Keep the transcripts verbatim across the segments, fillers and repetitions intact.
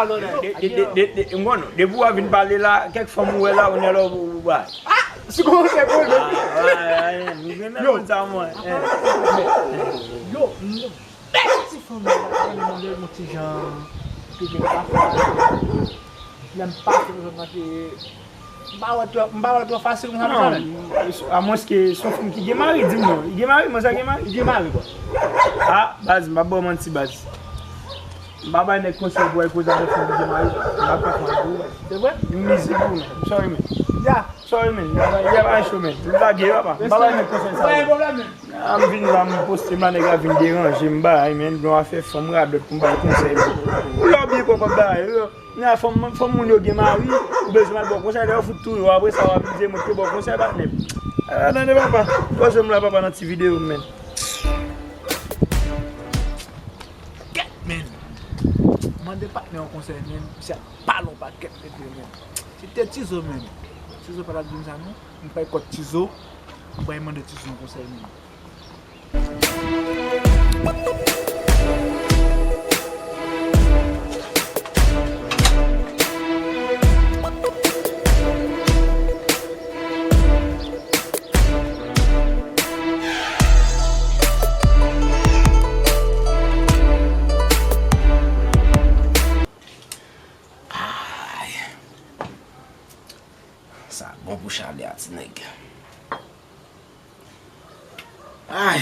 De, de, de, de, de, m konnen, depi w ap vin pale la, kèk fanm ou wè la, ou nè lò ou ba. Ah, si kòmantè pou mwen. Ah, ouais, ouais, m renmen konn sa, mwen. Yo, m, bèl ti fanm la, mwen, mwen, mwen, ti jan, ki gen pa fè. Menm pa fè, mwen, mwen, m pa wè twò, m pa wè twò fasil konsa, non, men. Amwenske se yon fanm ki gen mari, di m non. Li gen mari, manzè gen mari? Li gen mari, bro. Ah, baz, m pa ba w manti, baz. M pa bay nèg konsèy pou al koze avèk fanm ki gen mari, baz. M pa pran fanm pou ou, baz. Se vre? M mize pou ou, men. M sorry, men. Ya. Sorry, men. Ya, ya, bay cho, men. M lage, papa. M pa bay nèg konsèy sa, men. Pa gen pwoblèm, men. Ah, m vin la, m poste m la, nèg la vin deranje m, bay, men. Gen yon afè fanm radòt pou m bay konsèy, men. Ou la w byen konprann bagay yo. Nan fanm, fanm moun yo gen mari, ou bezwen al ba w konsèy, lè yo fout touye w, apre sa w ap di se mwen ki te ba w konsèy, patnè. Ah, tande papa, poze m la papa nan ti videyo m, men. Kèt, men. Mande patnè yon konsèy, men. Misye ap pale yon pakèt, men. Se te Tizo, men. Tizo pa t ap di m sa, non. M pral kot Tizo, m pral mande Tizo yon konsèy, men. Ay. Sa bon pou chale a, ti nèg. Ay.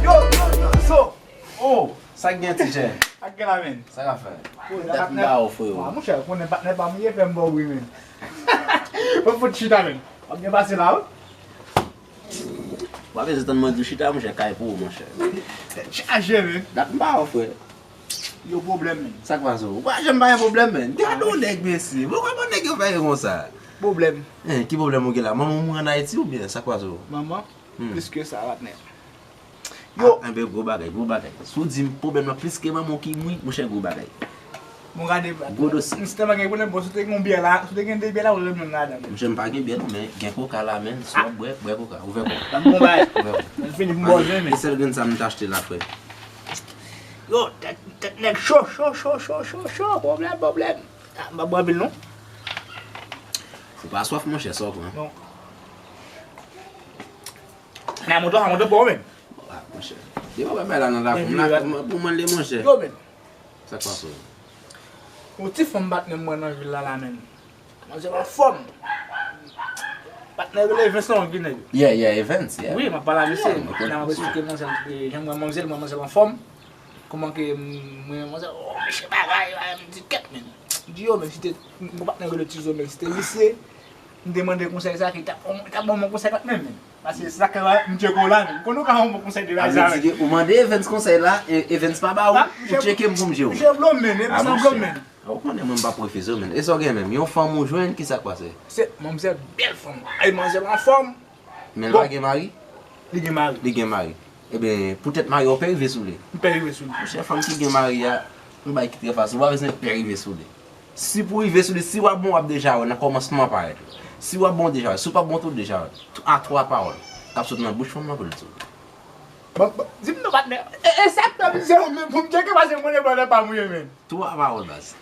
Yo, yo, yo, so. Oh, sa k gen, ti chè? Sa k gen la, men? Sa k ap fè? Dat m pa wè w, frero. Ah, monchè, ou konnen patnè pa m ye, fè m ba w wi, men. Ou fout chita, men. W ap byen pase la, wi. W ap bezwen tann mwen di w chita, monchè, kay pou ou, monchè. Tèt chaje, men. Dat m pa wè w, frè. Yo, pwoblèm, men. Sa k pase w? Ou pa janm pa gen pwoblèm, men. Gade yon nèg, mesye. Bon, kòman nèg yo fè yo konsa? Pwoblèm. Hein, ki pwoblèm ou gen la? Manman w mouri ann Ayiti oubyen sa k pase w? Manman, hmm, plis ke sa, patnè. Yo. Ah, enben, gwo bagay, gwo bagay. Si w di m pwoblèm nan plis ke manman w ki mouri, monchè, gwo bagay. Bon, gade, gwo dosye. M si tèlman gen pwoblèm, bon, si w te gen yon byè la, si w te gen de byè la, ou te menm ladan. Monchè, m pa gen byè, non, men gen koka la, men. Si w ap bwè, bwè koka. Ouvè koka. Ban m bon bagay. Ouvè koka. M fini pou m bòzwen, men. E sèl grenn sa m t achte la, frè. Yo, tèt, tèt nèg cho, cho, cho, pwoblèm, pwoblèm. Ah, m pa bwè anpil, non. Ou pa swaf, monchè, sa w pran. Non. Nan montre, nan montre pa w menm. Ah, monchè. Depi w pa bay la nan lakou m la, pou mwen, pou mwen, li, monchè. Yo, men. Sa k pase w? Yon ti fanm patnè m wè nan vil la, la, menm. Manzè anfòm. Patnè rele Evens non, ki nèg? Yeah, yeah, Evens, yeah. Wi, m ap pale avè misye. Yeah, mwen konn misye. Nan m ap esplike manzè, eh, jan m wè manzè, m wè manzè anfòm. Kòman ke, mm, mwen, manzè, oh, mesye bagay, ah, m di, kèt, men. M di, yo, men, si te, m gon patnè rele Tizo, men, si te misye, m te mande konsèy sa, ki ta, oh, ta ban mwen konsèy patnè, men. Paske se sa ke m tcheke w la, men. M konnen w ka ban mwen konsèy de bagay sa, men. Ou mande Evens konsèy la, e, Evens pa ba ou, ou tcheke m pou m jere w. Misye blòm, men, e misye blòm, men. Ah, ou konnen mwen m pa pwofesè, men. E sa w gen menm? Yon fanm ou jwenn, ki sa k pase? Se manzè bèl fanm. Ay, manzè anfòm. Men l pa gen mari? Li gen mari. Li gen mari. Ebyen, poutèt mari a, w pè rive sou li. M pè rive sou li. Monchè, fanm ki gen mari a, yon bagay ki trè fasil. Ou pa bezwen pè rive sou li. Si pou rive sou li, si w ap bon, w ap deja wè nan kòmansman parèt. Si w ap bon, w deja wè. Si w p ap bon tou, w deja wè. A twa pawòl k ap sot nan bouch fanm nan pou l di w. Bon, bon, di m non, patnè. E, e sa k fè m se ou menm pou m tcheke, paske m konnen patnè pa m ou ye, men. Twa pawòl, baz.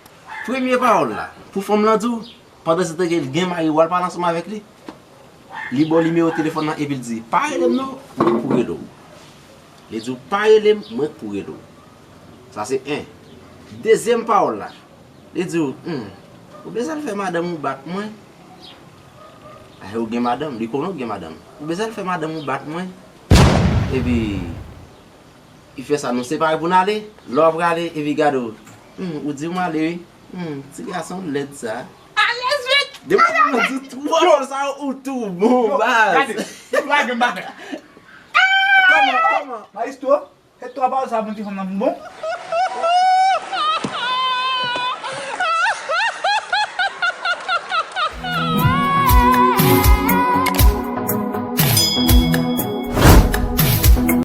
Premye pawòl la, pou fanm lan di w, pandan se tan ke l gen mari, w al pale ansanm avèk li, li ba w nimewo telefòn nan epi l di, pa rele m non, mwen k pou rele w. Li di w, pa rele m, mwen k pou rele w. Sa se en. Dezyèm pawòl la, li di w, hmm, ou bezwen al fè madanm ou bat mwen? Ay, ou gen madanm, li konnen w gen madanm. Ou bezwen al fè madanm ou bat mwen? Epi, li fè sa, nou separe pou n ale. Lè w prale, epi gade w. Hmm, ou di w m ale, wi. Hmm, ti gason lèd sa. Alèz vit! Depi w di twa pawòl sa, ou tou bon, baz. Yo, gade, yo lage m bagay. Kòman, kòman? Maestro, se twa pawòl sa pou ti fanm nan bon?